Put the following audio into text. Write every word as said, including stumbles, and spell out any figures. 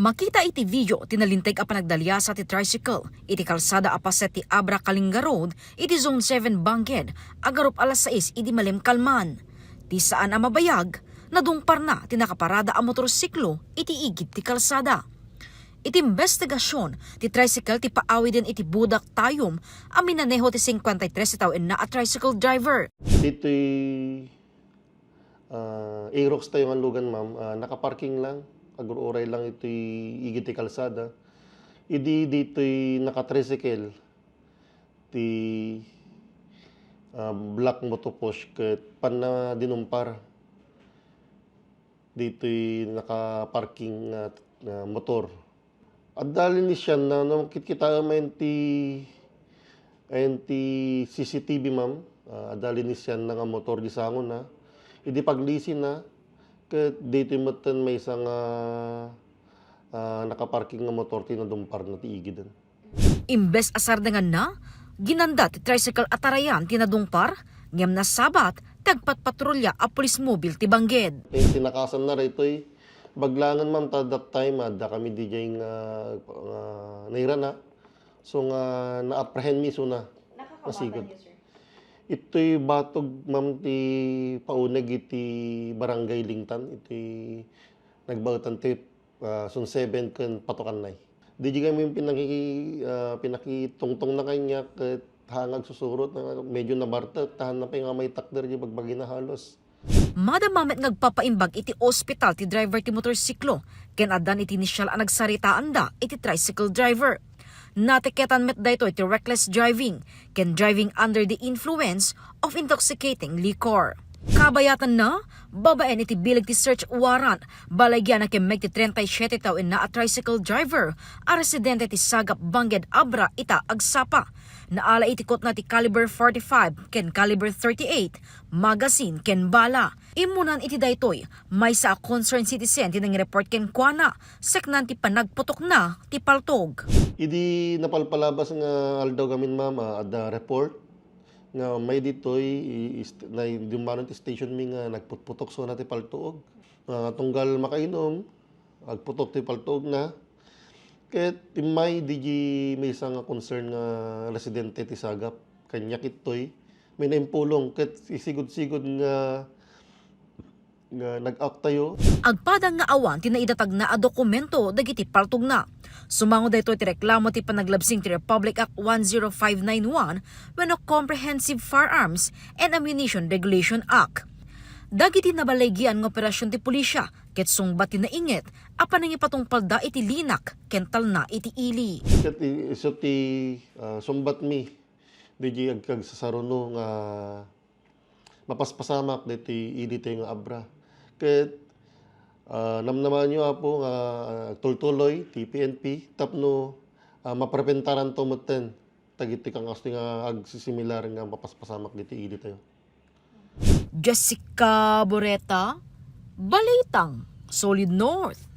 Makita iti video ti nalinteg a panagdaliasa ti tricycle iti kalsada a paset ti Abra Kalinga Road iti Zone seven Bangked, agarup alas sais idi malem kalman. Ti saan a mabayag, nadungparna ti nakaparada a motorsiklo iti igid ti kalsada. Iti imbestigasion, ti tricycle ti paawiden iti Budak Tayum a minaneho ti singkuenta y tres ti tawenna a tricycle driver. Ditoy, ah, Aerox tayo nga lugan, ma'am. Ah, nakaparking lang, agur-uray lang itoy igid ti kalsada. Idi ditoy naka-tricycle ti, ah, black motoposh ket panna dinumpar ditoy nakaparking nga, nga motor. Adda linisianna, no, kitkitaem iti, iti C C T V, ma'am. Ah, adda linisianna nga motor di sangona. Idi paglisina, ket ditoy metten maysa nga, ah, nakaparking nga motor ti nadumparna ti igiden. Imbes a sardenganna, ginanda ti tricycle a tarayan ti nadungpar, ngem nasabat ti agpatpatrolya a police mobile ti Bangked. Eh, tinakasanna daytoy baglangen, ma'am, ta that time, adda kami diay nga, nga nairana. So nga na-apprehend mi isuna. Nakakabatan Masigod. Niyo, sir? Itoy batog, ma'am, ti pauneg iti Barangay Lingtan, iti nagbaetan ti, ah, Zone seven ken Patokanay. Diay kami pinaki-, ah, pinakitungtong na kaniak ket ha nga agsusurot, ah, medyo nabartek, ta hanna pay nga maitakder diay bagbagina halos. Madama met nga agpapaimbag iti ospital ti driver ti motorsiklo, ken addan iti inisial a nagsaritaanda iti tricycle driver. Natiketan met daytoy ti reckless driving ken driving under the influence of intoxicating liquor. Kabayatanna, babaen iti bileg ti search warrant, balaygian a kimmeg ti treinta y siete tawenna a tricycle driver a residente ti Sagap, Bangked, Abra ita agsapa. Naala iti kutna ti caliber forty-five ken caliber thirty-eight, magazine ken bala. Immunan iti daytoy, maysa a concerned citizen ti nangreport kenkuana, seknan ti panagputokna ti paltog. Idi napalpalabas nga aldaw gamin, ma'am, ah, adda report nga may ditoy i-, ist-, na-, dummanon ti station mi nga nagputputok suna ti paltog. Ah, tunggal makainom, agputok ti paltogna. Ket immay diay maysa nga concern nga residente ti Sagap. Kaniak ditoy, may naimpulong ket isigud-sigud nga, nga nag-act tayo. Agpadang nga awan ti naidatagna a dokumento dagiti paltogna. Sumango daytoy ti reklamo ti panaglabsing ti Republic Act one zero five nine one wenno Comprehensive Firearms and Ammunition Regulation Act. Dagiti nabalaygian nga operasion ti pulisya ket sungbat ti nainget a panangipatungpalda iti linak ken talna iti ili. Ket i-, isu ti, ah, sungbat mi, diay ag-, agsasaruno nga mapaspasamak ditoy ili tayo nga Abra. Ket, ah, namnamaanyo, Apo, nga, ah, tultuloy ti P N P tapno, ah, maprepentaranto metten dagiti kangastay nga agsisimilar nga mapaspasamak ditoy ili tayo. Jessica Boreta, Balitang Solid North.